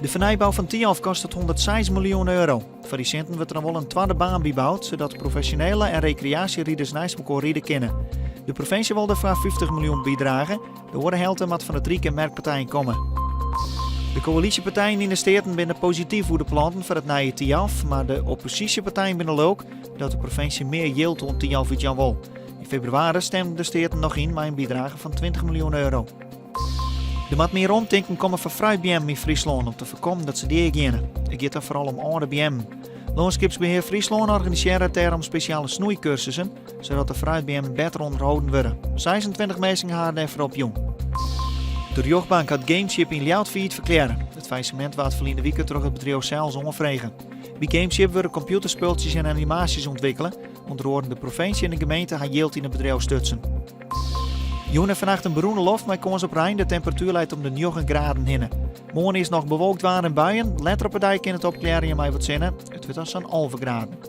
De fernijbou fan Thialf kostet 106 miljoen euro. Foar dy sinten wurdt der dan wol in twadde baan byboud, sadat profesjonele en rekreaasjeriders neist mekoar ride kinne. De provinsje wol dêrfoar 50 miljoen bydrage. De oare helte moat fan it Ryk en merkpartijen komme. De koälysjepartijen yn de Steaten binne posityf oer de plannen foar it nije Thialf, mar de opposysjepartijen binne lulk dat de provinsje mear jild oan Thialf útjaan wol. Yn febrewaris stimden de Steaten noch yn mei in bydrage fan 20 miljoen euro. Der moat mear omtinken komme foar fruitbeammen yn Fryslân om te foarkommen dat se deageane. It giet dan foaral om âlde beammen. Lânskipsbehear Fryslân organisearret dêrom spesjale snoeikursussen, sadat de fruitbeammen better ûnderholden wurde. 26 minsken ha har dêrfoar opjûn. De rjochtbank hat Gameship yn Ljouwert fallyt ferklearre. It fallissemint waard ferline wike troch it bedriuw sels oanfrege. By Gameship wurde kompjûterspultsjes en animaasjes ûntwikkele. Under oaren de provinsje en de gemeente ha jild yn it bedriuw stutsen. Jûn en fannacht in berûne loft mei kâns op rein. De temperatuer leit om de 9 graden hinne. Moarn is noch bewolkt waar en buien. Letter op 'e dei kin it opklearjen mei wat sinne. It wurdt dan sa'n 11 graden.